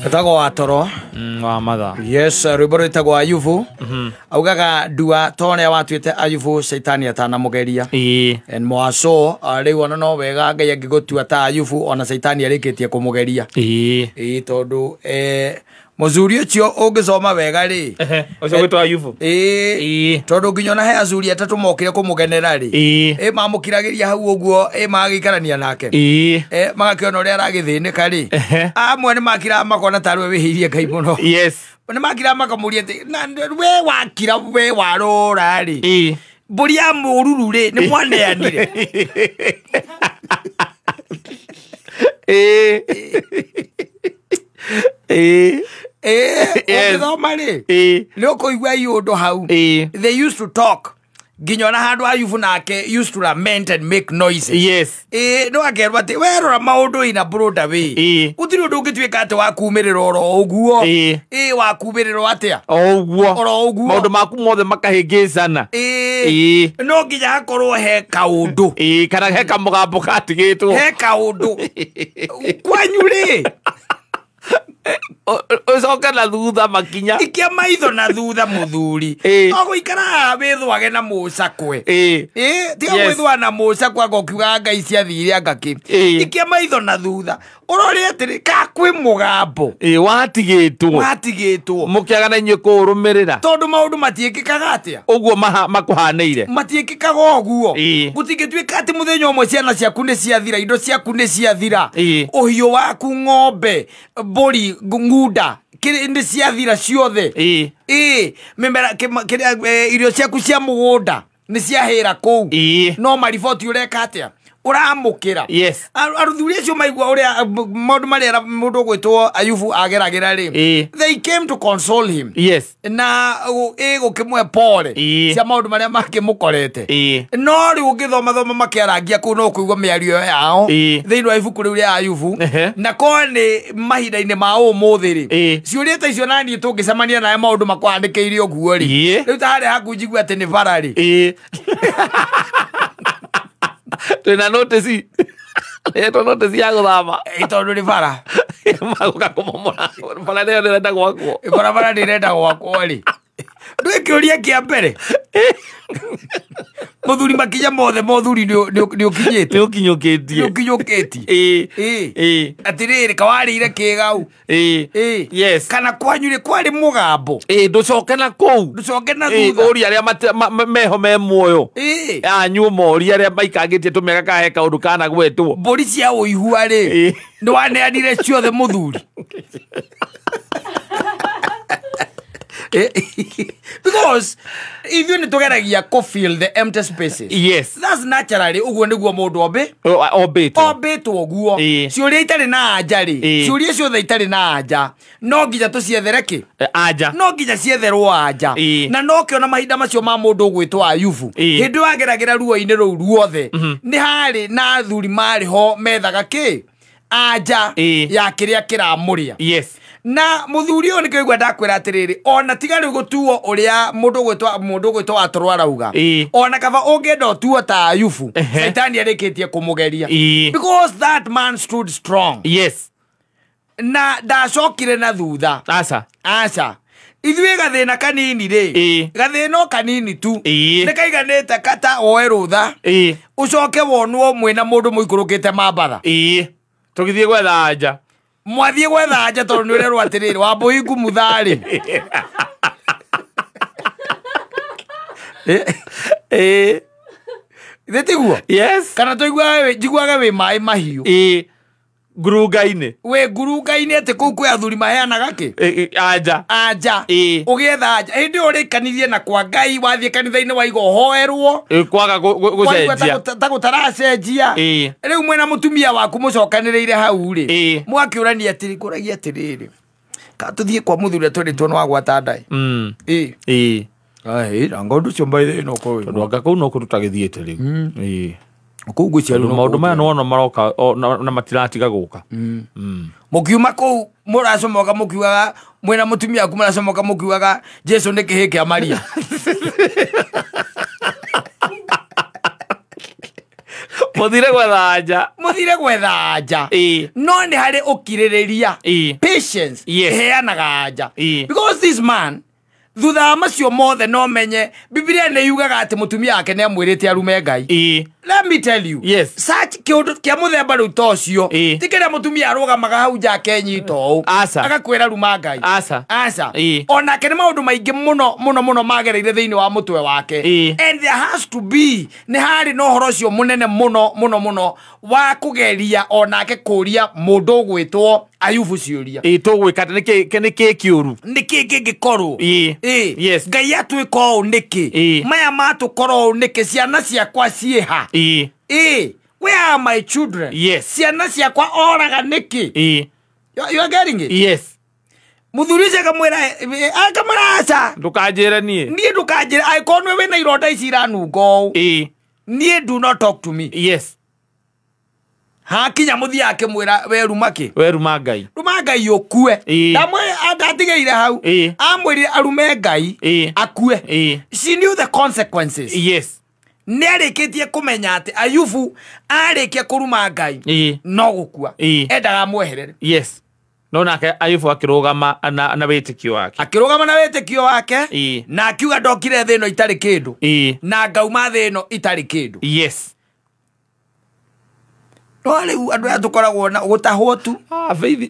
Etagwo wa toro. Wa matha. Yes, rwĩmbo rwĩtagwo Ayubu. Augaga ndua ta ũrĩa watuĩte Ayubu caitani atanamũgeria. And mwaco rĩu ona no wega Ngai angĩgũtua ta Ayubu ona caitani arĩkĩtie kũmũgeria. Ĩĩ tondũ mũthuri ũcio ũngĩcoma wega rĩ. Ũcio gwĩtwo Ayubu. Ĩĩ. Tondũ nginya ona he athuri atatũ mokire kũmũgenera rĩ. Ĩ mamũkiragĩria hau ũguo, ĩ magagĩikarania nake. Magakĩona ũrĩa aragĩthĩnĩka rĩ. Amwe nĩ makiraga makona tarĩ we wĩhĩirie Ngai mũno. Yes. Nĩ makiraga makamũria atĩ, na we wakira we warũra rĩ. Mbũri ya mũruru rĩ, nĩ mwaneanire. Ũngĩthoma rĩ, nĩ ũkũigua iũndũ hau. They used to talk. Nginya ona handũ Ayubu nake used to lament and make noises. Yes. No akerwo atĩ we rora maũndũ ina broda we. Gũtirĩ ũndũ ũngĩtuĩka atĩ wa kumĩrĩra oro ũguo. Wa kumĩrĩrwo atĩa? O ũguo. Oro ũguo. Maũndũ maku mothe makahĩngĩcana. No nginya hakorwo he kaũndũ. Kana he kamũgambo gatigĩtwo. He kaũndũ. Kwanyu rĩ? Ũcoke na thutha makinya. Ikia maitho na thutha mũthuri. No gũikara haha wĩthwage na mũcakwe. Tiga gwĩthwa na mũcakwe anga ũkiugaga Ngai ciathire anga kĩ. Ikia maitho na thutha. Ũrore atĩrĩ, ka kwĩ mũgambo. Watigĩtwo. Watigĩtwo. Mũkĩaga na inyuĩ kũũrũmĩrĩra. Tondũ maũndũ matiĩkĩkaga atĩa? Ũguo makũhanĩire. Matiĩkĩkaga ũguo. Gũtingĩtuĩka atĩ mũthenya ũmwe ciana ciaku nĩ ciathira, indo ciaku nĩ ciathira. Ũhiũ waku, ng'ombe, mbũri, ng'unda, nĩ ciathira ciothe. Mĩmera, kĩrĩa, irio ciaku cia mũgũnda nĩ ciahĩra kũu. No mariboti ũreka atĩa? Ũramũkĩra. Yes. Aruthuri acio maigua ũrĩa maũndũ marĩa mũndũ ũgwĩtwo Ayubu ageragĩra rĩ. They came to console him. Yes. Na gũkĩmũhe pole cia maũndũ marĩa makĩmũkorete. No rĩu ũngĩthoma thoma makĩarangia kũu no ũkũigua mĩario yao thĩinĩ wa ibuku rĩu rĩa Ayubu. Na korwo nĩ mahinda-inĩ ma ũmũthĩ rĩ, ciũria ta icio na niĩ tũngĩcemania nawe maũndũ makũhandĩkĩire ũguo rĩ. Rĩu ta harĩa haku njigua atĩ nĩ bara rĩ. Twĩna notice. Etwo notice ya gũthama. Tondũ nĩ bara. Magũka kũmomora. Bara ĩyo ndĩrenda gwakwo. Barabara ndĩrenda gwakwo rĩ. Ndũĩ kĩũria kĩa mbere. Mũthuri makinya mothe mothuri nĩ ũkinyĩte. Nĩ ũkinyũkĩtie. Nĩ ũkinyũkĩtie. Atĩrĩrĩ, kawarĩire kĩgau. Yes. Kana kwanyu rĩ kwarĩ mũgambo. Ndũcoke na kũu. Ndũcoke na thutha. Ũria arĩa meho me muoyo. Anyu moria arĩa maikangĩtie tũmĩaka kahe kaũndũ kanagwetwo. Mbũri cia ũihua rĩ, nĩ waneanire ciothe mũthuri. Because ithuĩ nĩ tũgeragia kũ fill the empty spaces. Yes. That's naturally ũguo nĩguo mũndũ ombĩtwo. Ombĩtwo ũguo. Ciũria itarĩ na anja rĩ, ciũria ciothe itarĩ na anja, no nginya tũciethere kĩ? Anja. No nginya cietherwo anja. Na no kĩona mahinda macio ma mũndũ ũgwĩtwo Ayubu. Hĩndĩ ĩyo ageragĩra ruo-inĩ rũu ruothe, nĩ harĩ na athuri marĩ ho methaga kĩ? Anja ya kĩrĩa kĩramũrĩa. Yes. Na mũthuri ũyũ nĩkĩo igua ndakwĩra atĩrĩrĩ, ona tiga rĩu gũtuo ũrĩa mũndũ ũgwĩtwo Atũrũ arauga. Ona kaba ũngĩenda ũtuo ta Ayubu, Caitani arĩkĩtie kũmũgeria. Because that man stood strong. Yes. Na ndacokire na thutha. Aca. Aca. Ithuĩ gathĩna kanini rĩ, gathĩna o kanini tu. Nĩ kaiganĩte kata woe rũtha. Ũcoke wonwo mwĩna mũndũ mũikũrũkĩte mambatha. Tũgĩthiĩ gwetha anja. Mwathiĩ gwetha anja tondũ nĩ ũrerwo atĩrĩrĩ, Wambũi ngumutha rĩ. Ithĩ tiguo? Yes. Kana njiguaga wĩ maĩ mahiũ. Ngurunga-inĩ. Wĩ ngurunga-inĩ atĩ kũu kwĩ athuri maheanaga kĩ? Anja. Anja. Ũgĩetha anja. Hĩndĩ ĩyo ũrĩkanirie na kwa Ngai, wathiĩ kanitha-inĩ waiga ũhoerwo. Kwaga Waigua gũcenjia. ta gũtaracenjia. Rĩu mwĩna mũtumia waku mũcokanĩrĩire hau rĩ. Mũgakĩũrania atĩrĩ, ngũragia atĩrĩrĩ, ka tũthiĩ kwa mũthuri ũrĩa twerĩtwo nĩ wagwata ndaĩ. Ai, anga ũndũ ũcio mbaĩ ĩno kũu. Tondũ anga kũu no kũndũ tagĩthiĩte rĩu. Kũu ngwĩciria Tondũ no maũndũ maya kũu. nĩwona maroka, na matiratiga gũka. Mũkiuma kũu mũracomoka mũkiugaga, mwĩna mũtumia waku mũracomoka mũkiugaga Jesu nĩ kĩhĩĩ kĩa Maria. Muthire gwetha anja. Muthire gwetha anja. No nĩ harĩ ũkirĩrĩria. Patience. Ĩheanaga anja. Because this man thutha wa macio mothe no menye Biblia nĩ yugaga atĩ mũtumia wake nĩ amwĩrĩte arume Ngai. Let me tell you. Yes. Such kĩũndũ kĩa mũthemba rĩu ta ũcio ti kĩrĩa mũtumia arũgamaga hau nja akenyita ũũ agakwĩra ruma Ngai. Aca. Aca. Onake nĩ maũndũ maingĩ mũno mũno mũno magereire thĩinĩ wa mũtwe wake. And there has to be nĩ harĩ na ũhoro ũcio mũnene mũno mũno mũno wa kũgeria onake kũria mũndũ ũgwĩtwo Ayubu ciũria. Tũgwĩka nĩ kĩ kĩũru? Nĩ kĩ kĩngĩkorwo? Yes. Ngai atwĩka ũũ nĩkĩ? Maya matũkora ũũ nĩkĩ? Ciana ciakwa ciĩha? Where are my children? Yes. Ciana ciakwa oraga nĩkĩ? You are getting it? Yes. Mũthuri ũcio akamwĩra aca. Ndũkanjĩre niĩ. Niĩ ndũkanjĩre angĩkorwo nĩwe wĩna ironda ici iranunga ũũ. Niĩ do not talk to me. Yes. Hakinya mũthia akĩmwĩra we ruma kĩ? We ruma Ngai. Ruma Ngai ũkue. Ndatigĩire hau. Amwĩrire arume Ngai akue. She knew the consequences. Yes. Nĩ arĩkĩtie kũmenya atĩ Ayubu arĩkia kũruma Ngai no gũkua. Endaga amweherere. Yes. No nake Ayubu akĩrũgama na wĩtĩkio wake. Akĩrũgama na wĩtĩkio wake na akiuga ndokire thĩ ĩno itarĩ kĩndũ na ngauma thĩ ĩno itarĩ kĩndũ. Yes. No rĩu andũ aya tũkoragwo na gũtahwo tu.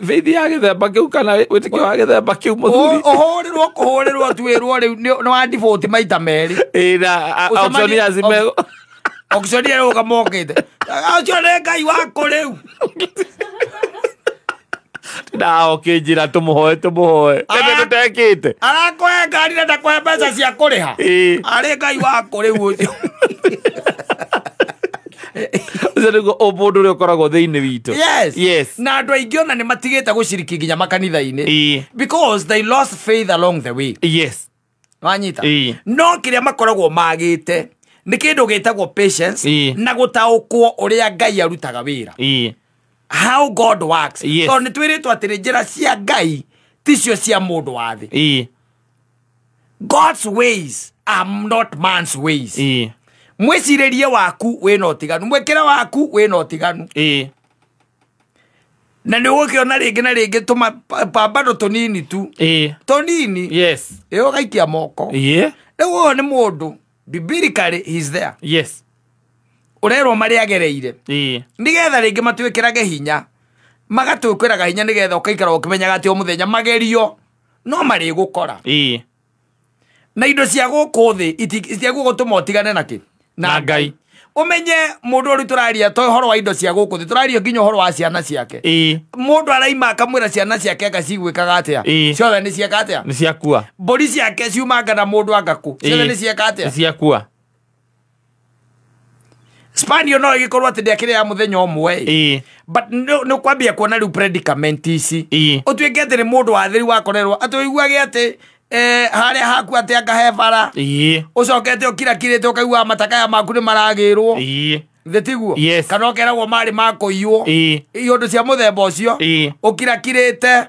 Beithi ya gĩthemba kĩu kana wĩtĩkio wa gĩthemba kĩu mũthuri. Ũhũrĩrwo kũhũrĩrwo tu wĩrwo rĩu nĩ wa default maita merĩ. Na auctioneer zimego. Auctioneer ũka mokĩte. Ũcio nĩ Ngai waku rĩu. Na ũkĩnjĩra tũmũhoe tũmũhoe. Nĩ tũtekĩte. Arakũhe ngari na ndakũhe mbeca cia kũrĩha. Arĩ Ngai waku rĩu ũcio. Ũcio nĩguo ũmũndũ ũrĩa ũkoragwo thĩinĩ witũ. Yes. Yes. Na andũ aingĩ ona nĩ matigĩte gũciriki nginya makanitha-inĩ. Because they lost faith along the way. Yes. Wanyita. No kĩrĩa makoragwo magĩte nĩ kĩndũ gĩtagwo patience na gũtaũkwo ũrĩa Ngai arutaga wĩra. How God works. Yes. Tondũ nĩ twĩrĩtwo atĩrĩ njĩra cia Ngai ticio cia mũndũ wa thĩ. God's ways are not man's ways. Mwĩcirĩrie waku wĩna ũtiganu, mwĩkĩre waku wĩna ũtiganu. Na nĩ ũgũkĩona rĩngĩ na rĩngĩ tũmapambano tũnini tu. Tũnini. Yes. Ũgaikia moko. Rĩu ũyũ nĩ mũndũ biblically he is there. Yes. Ũrerwo marĩa agereire. Nĩgetha rĩngĩ matwĩkĩrage hinya. Magatwĩkĩraga hinya nĩgetha ũkaikara ũkĩmenyaga atĩ o mũthenya magerio no marĩgũkora. Na indo cia gũkũ thĩ itiagũgũtũma ũtigane nakĩ? Na Ngai. Ũmenye mũndũ ũrĩa tũraria to ũhoro wa indo cia gũkũ thĩ, tũraria nginya ũhoro wa ciana ciake. Mũndũ araima akamwĩra ciana ciake anga cigwĩkaga atĩa? Ciothe nĩ cieka atĩa? Nĩ ciakua. Mbũri ciake ciumanga na mũndũ anga kũ? Ciothe nĩ cieka atĩa? Nĩ ciakua. Spanio no ĩgĩkorwo atĩ ndĩakĩrĩ ya mũthenya ũmwe. But nĩ ũkwambia kuona rĩu predicament ici. Ũtuĩke atĩ nĩ mũndũ wa thĩ rĩu wakorerwo atĩ ũiguage atĩ harĩa haku atĩ anga he bara. Ũcokete ũkirakirĩte ũkaigua matakaya maku nĩ maragĩrwo. Thĩ tiguo? Yes. Kana ũkeragwo marĩ ma kũiywo. Iũndũ cia mũthemba ũcio. Ũkirakirĩte.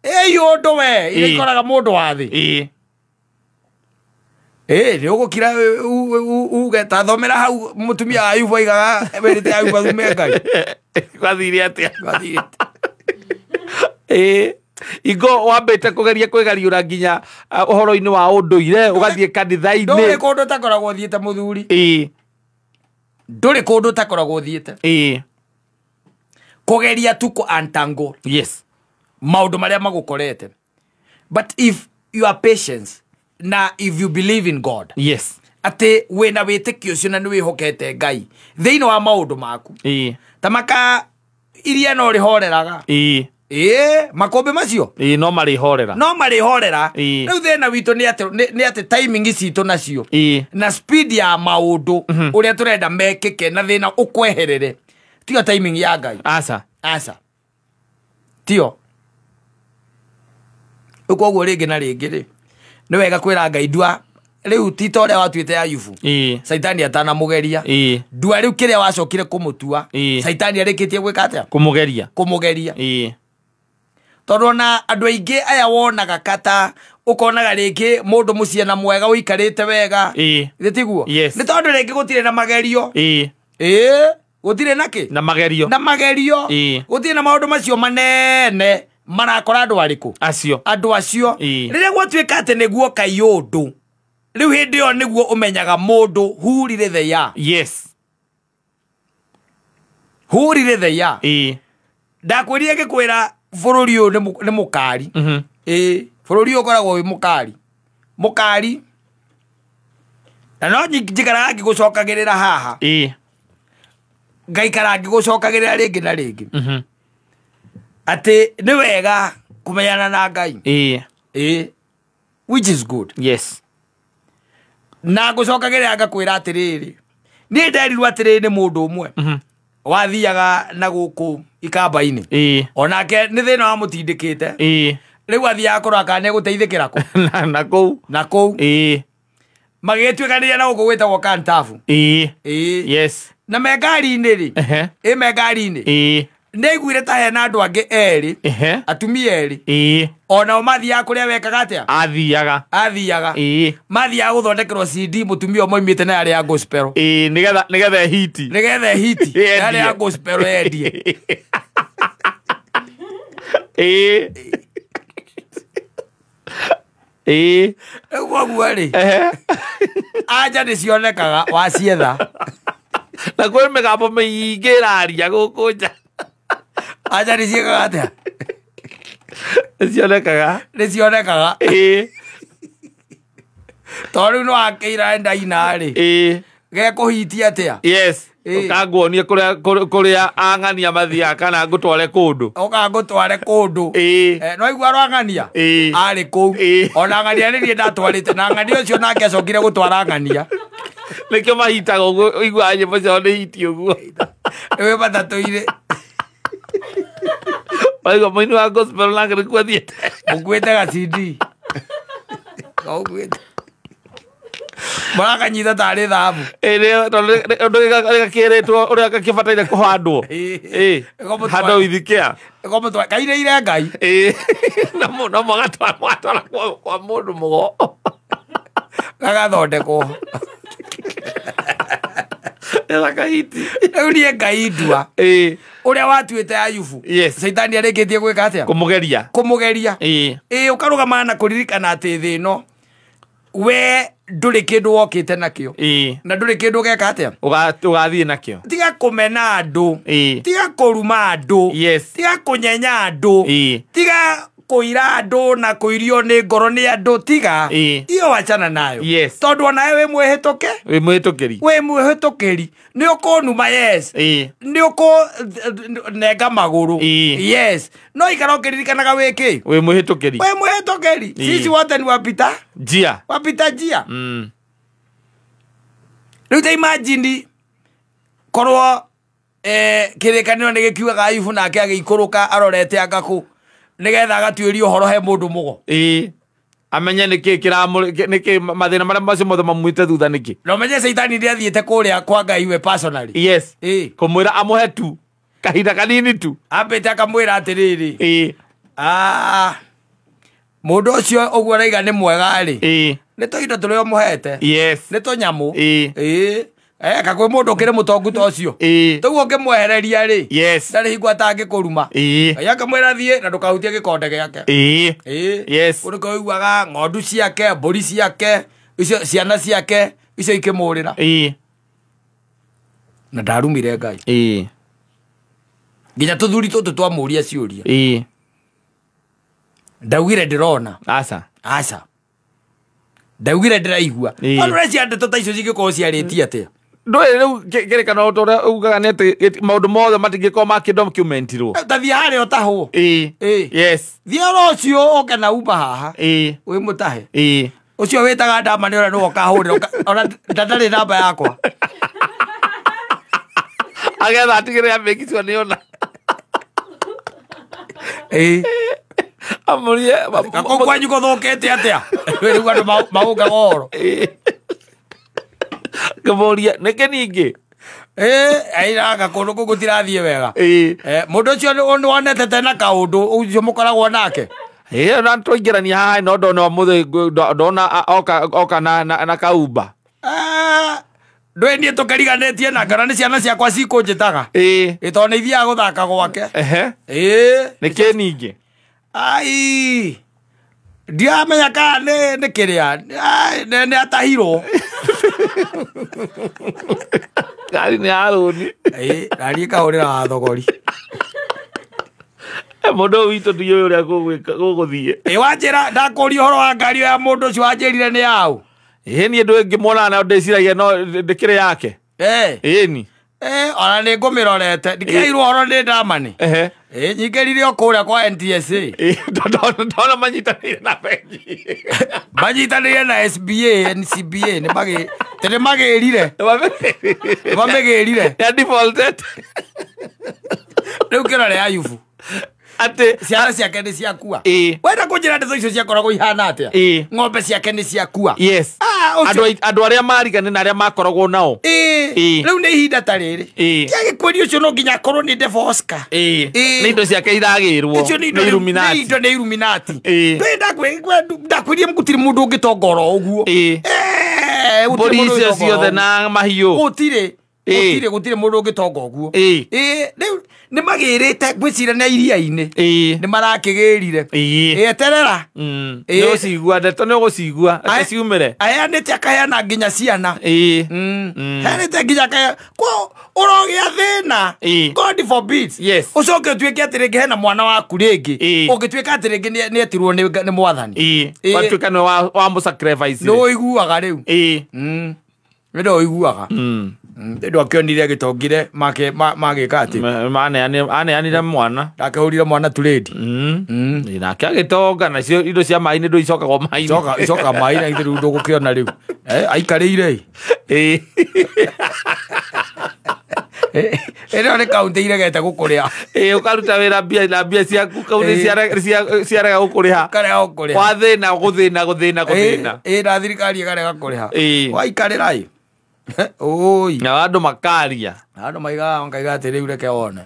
Iũndũ we iria ikoraga mũndũ wa thĩ. Nĩ ũgũkira uge ta thomera hau mũtumia wa Ayubu aigaga werĩte Ayubu athume Ngai. Gwathire atĩa? Gwathire atĩa? Ingo wambĩte kũgeria kwĩgariũra nginya ũhoro-inĩ wa ũndũire ũgathiĩ kanitha-inĩ. Ndũrĩ kũndũ ũtakoragwo ũthiĩte mũthuri. Ndũrĩ kũndũ ũtakoragwo ũthiĩte. Kũgeria tu kũ untangle. Yes. Maũndũ marĩa magũkorete. But if you are patient na if you believe in God. Yes. Atĩ wĩna wĩtĩkio ũcio na nĩ wĩhokete Ngai thĩinĩ wa maũndũ maku. Ta maka iria no rĩhoreraga. Makũmbĩ macio? No marĩhorera. No marĩhorera. Rĩu thĩna witũ nĩ atĩ timing citũ nacio. Na speed ya maũndũ ũrĩa tũrenda mekĩke na thĩna ũkweherere. Tiyo timing ya Ngai. Aca. Aca. Tiyo. Koguo rĩngĩ na rĩngĩ rĩ nĩ wega kwĩra Ngai ndua rĩu ti ta ũrĩa watuĩte Ayubu. Caitani atanamũgeria. Ndua rĩu kĩrĩa wacokire kũmũtua. Caitani arĩkĩtie gwĩka atĩa? Kũmũgeria. Kũmũgeria. Tondũ ona andũ aingĩ aya wonaga kata ũkonaga rĩngĩ mũndũ mũciĩ na mwega ũikarĩte wega. Githĩ tiguo? Yes. Nĩ tondũ rĩngĩ gũtirĩ na magerio. Gũtirĩ na kĩ? Na magerio. Na magerio. Gũtirĩ na maũndũ macio manene marakora andũ arĩkũ? Acio. Andũ acio. Rĩrĩa gwatuĩka atĩ nĩguo kaiũndũ, rĩu hĩndĩ ĩyo nĩguo ũmenyaga mũndũ who really they are. Yes. Who really they are. Ndakwĩrire ngĩkwĩra bũrũri ũyũ nĩ mũkari. Bũrũri ũyũ ũkoragwo wĩ mũkari. Mũkari. Na no njikaraga ngĩgũcokagĩrĩra haha. Ngaikara ngĩgũcokagĩrĩra rĩngĩ na rĩngĩ. Atĩ nĩ wega kũmenyana na Ngai. Which is good. Yes. Na ngũcokagĩrĩra ngakwĩra atĩrĩrĩ, niĩ nderirwo atĩrĩrĩ nĩ mũndũ ũmwe wathiaga na gũkũ ikamba-inĩ. Onake nĩ thĩna wamũtindĩkĩte. Rĩu athiaga kũrora kana nĩegũteithĩkĩra kũ. Na kũu. Na kũu. Magĩgĩtuĩkanĩria na gũkũ gwĩtagwo Kantafu. Yes. Na me ngari-inĩ rĩ, me ngari-inĩ. Nĩaiguire ta hena andũ angĩ erĩ, atumia erĩ. Onao mathiaga kũrĩa wekaga atĩa? Athiaga. Athiaga. Mathiaga gũthondekerwo CD mũtumia ũmwe oimĩte na yarĩ ya gospel. Nĩgetha hiti. Nĩgetha hiti. Yarĩ ya gospel endie. Rĩu koguo rĩ, anja nĩcionekaga wacietha. Na kwĩ mĩgambo mĩingĩ ĩraria gũkũ nja. Anja nĩciĩkaga atĩa? Nĩcionekaga. Nĩcionekaga. Tondũ rĩu nĩwakĩira ndaina rĩ, gekũhitia atĩa? Yes. Ũkanguonie kũrĩa ang'ania mathiaga kana ngũtware kũndũ. Ũkangũtware kũndũ. No igua rwang'ania? Arĩ kũu. Ona ng'ania nĩ niĩ ndatwarĩte na ng'ania ũcio nake acokire gũtwara ng'ania. Nĩkĩo mahitaga ũguo, ũiguaga nyĩmbo ciao nĩ hiti ũguo. Wĩ matatũ-inĩ. Waigua mũini wa gospel nake nĩkuo athiĩte. Ũkuĩte ga CD. Ũkuĩte. Mũrakanyita tarĩ thahabu. Tondũ gakĩrĩtwo ũrĩa gakĩbataire kũhandwo. Handũ withikia. Kairĩire Ngai. Na mũgatwara kwa mũndũ mũgo. Gagathondekwo. Kahiti. Rĩu niĩ Ngai ndua. Ũrĩa watuĩte Ayubu. Yes. Caitani arĩkĩtie gwĩka atĩa? Kũmũgeria. Kũmũgeria. Ũkarũgama na kũririkana atĩ thĩ ĩno we ndũrĩ kĩndũ wokĩte nakĩo. Na ndũrĩ kĩndũ ũgeka atĩa? Ũgathiĩ nakĩo. Tiga kũmena andũ. Tiga kũruma andũ. Yes. Tiga kũnyenya andũ. Tiga kũira andũ na kũirio nĩ ngoro nĩ andũ. Tiga. Iyo wachana nayo. Yes. Tondũ onawe wĩ mwĩhĩtũke. Wĩ mwĩhĩtũkĩri. Wĩ mwĩhĩtũkĩri. Nĩ ũkũnuma yes. Nĩ ũkũnenga magũrũ. Yes. No ikara ũkĩririkanaga wĩ kĩ? Wĩ mwĩhĩtũkĩri. Wĩ mwĩhĩtũkĩri. Sisi wote ni wapita njia. Wapita njia. Rĩu ta imagine korwo kĩrĩkanĩro nĩ gĩkiugaga Ayubu nake agĩikũrũka arorete anga kũ nĩgetha agatuĩria ũhoro he mũndũ mũgo. Amenye nĩkĩ nĩkĩ mathĩna marĩa macio mothe mamwĩte thutha nĩkĩ. Na ũmenye Caitani nĩathiĩte kũrĩa kwa Ngai we personally. Yes. Kũmwĩra amũhe tu kahinda kanini tu. Ambĩte akamwĩra atĩrĩrĩ. Mũndũ ũcio ũguo araiga nĩ mwega rĩ. Nĩ tũindo tũrĩa ũmũhete. Yes. Nĩ tũnyamũ. Kakwĩ mũndũ ũkĩrĩ mũtongu ta ũcio. Tũguo ũngĩmwehereria rĩ. Yes. Ndarĩ hingo atangĩkũruma. Ngai akamwĩra thiĩ na ndũkahutie gĩkonde gĩake. Yes. Kũu nĩkuo ũiguaga ng'ondu ciake, mbũri ciake, icio ciana ciake, icio ikĩmũrĩra. Na ndarumire Ngai. Nginya tũthuri tũtũ twamũria ciũria. Ndaugire ndĩrona. Aca. Aca. Ndaugire ndĩraigua. Tondũ ũreciria ndeto ta icio cingĩkorwo ciarĩtie atĩa? Ndũĩ rĩu kĩrĩkanĩro ta ũrĩa ugaga nĩ atĩ maũndũ mothe matingĩkorwo makĩdocumentirwo. Ta thiĩ harĩa ũtahwo. Yes. Thiĩ oro ũcio ũke na Uber haha. Wĩ mũtahe. Ũcio wĩtaga ndama nĩ ũrĩa nĩwe ũkahũrĩra ona ndarĩ namba yakwa. Agetha atigĩrĩre amake sure nĩona. Amũrie Kũu kwanyu gũthũkĩte atĩa? Rĩu andũ maũngaga ũhoro. Ngĩmũria nĩkĩ ningĩ? Airaga kũndũ kũu gũtirathiĩ wega. Mũndũ ũcio nĩwonete tena kaũndũ ũcio mũkoragwo nake? Na twaingĩrania haha no ndona ũmũthĩ ndona oka na kaumba. Ndũĩ niĩ tũkĩriganĩtie nake ona nĩ ciana ciakwa cikũnjĩtaga. Ĩ tondũ nĩ ithiaga gũthaka gwake. Ĩ. Nĩ kĩ ningĩ? Ai. Ndiramenya kana nĩ kĩrĩa. Nĩ atahirwo. Ngari nĩ ya rũni. Ĩ, ngari ĩkahũrĩra wa thogori. Mũndũ ũyũ witũ ndiũĩ ũrĩa gũgũthiĩ. Ĩ wanjĩra ndakũria ũhoro wa ngari ya mũndũ ũcio wanjĩrire nĩ yaũ. Ĩ niĩ ndũĩ ngĩmuona nayo ndĩciragia no ndĩkĩrĩ yake. Ĩni. Ona nĩ ngũmĩrorete. Ndikĩheirwo ũhoro nĩ ndamani. Ĩ nyingĩrire o kũrĩa kwa NTSA. Ndona manyitanĩire na bengi. Manyitanĩire na SBA, NCBA nĩ magĩrire. Nĩ mamĩgĩrire. Ya defaulted. Rĩu kĩrore Ayubu. Atĩ ciana ciake nĩ ciakua. Wenda kũnjĩra ndeto icio ciakoragwo ihana atĩa? Ng'ombe ciake nĩ ciakua. Yes. Andũ arĩa marigane na arĩa makoragwo nao. Rĩu nĩ ihinda ta rĩrĩ. Tiagĩkwĩria ũcio no nginya akorwo nĩ Devil Oscar. Nĩ indo ciake iragĩrwo. Nĩ Illuminati. Nĩ indo nĩ Illuminati. Ndakwĩria gũtirĩ mũndũ ũngĩtonga oro ũguo. Mbũri icio ciothe na mahiũ. Gũtirĩ. Gũtirĩ mũndũ ũngĩtonga ũguo. Rĩu nĩ magĩrĩte ngwĩciria na iria-inĩ. Nĩ marakĩgĩrire. Eterera. Nĩ ũcigua ndeto nĩ ũgũcigua atĩ ciumĩre. Aheanĩte akaheana nginya ciana. Heanĩte nginya akaheana. Kwa ũrogĩa thĩna. God forbid. Ũcoke ũtuĩke atĩ rĩngĩ hena mwana waku rĩngĩ. Ũngĩtuĩka atĩ rĩngĩ nĩ etirwo nĩ mwathani. Watuĩka nĩ wa mũsacrifice. Nĩ ũiguaga rĩu. Nĩ ũiguaga. Ndå akĩonire agĩtongire magĩka atĩ aneanire mwana ndakĩhũrire mwana turĩndi. Nake agĩtonga nacio indo cia maĩ-inĩ ndũ icokagwo maĩ-inĩ. Icoka maĩ-inĩ rĩu ndũgũkĩona rĩu. Aikarĩire. Ĩno nĩ kaũntĩ iregete gũkũrĩa. Ũkaruta wĩra mbia na mbia ciaku kaũntĩ ciarega gũkũrĩha. Karega gũkũrĩha. Wathĩna gũthĩna gũthĩna gũthĩna. Na thirikari ĩkarega kũrĩha. Waikarĩra ĩ. Oi. Na andũ makaria. Andũ maigaga makaiga atĩ rĩu reke wone.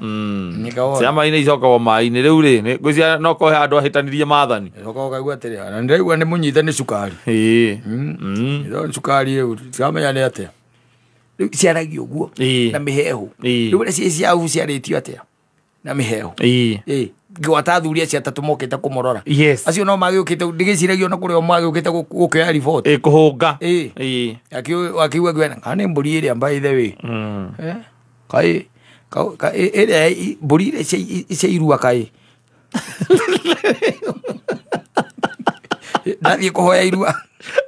Cia maĩ-inĩ icokagwo maĩ-inĩ rĩu rĩ ngwĩciria no kohe andũ ahĩtanirie maathani. Coka ũkaigua atĩrĩ na ndĩraigua nĩ mũnyite nĩ cukari. Nĩ cukari rĩu tiramenya nĩ atĩa. Rĩu ciaragia ũguo na mĩhehu. Rĩu ũrĩa ciĩ cia ciarĩtio atĩa na mĩhehu. Ngĩgwata athuri acio atatũ mokĩte kũmũrora. Acio no magĩũkĩte ndigĩciragia ona kũrĩa magĩũkĩte gũkĩoya riboti. Kũhũnga. Akiuga ngwena kana nĩ mbũri ĩrĩa by the way. Kaĩ ĩrĩa mbũri ĩrĩa cia irua kaĩ. Ndathiĩ kũhoya irua.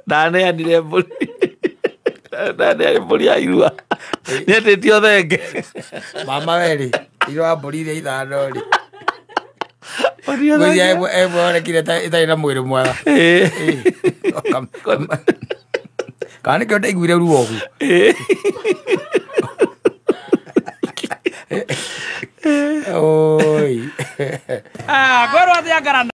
Ndaneanire mbũri. Ndaneanire mbũri ya irua. Nĩetĩtio thenge. Mama werĩ irua mbũri iria ithano rĩ. Ngwĩciria ĩmwe onekire ĩtarĩ na mwĩrĩ mwega. Kana nĩkĩo ndaiguire ruo ũguo. Oi. Kwĩrwo atĩa ngarana.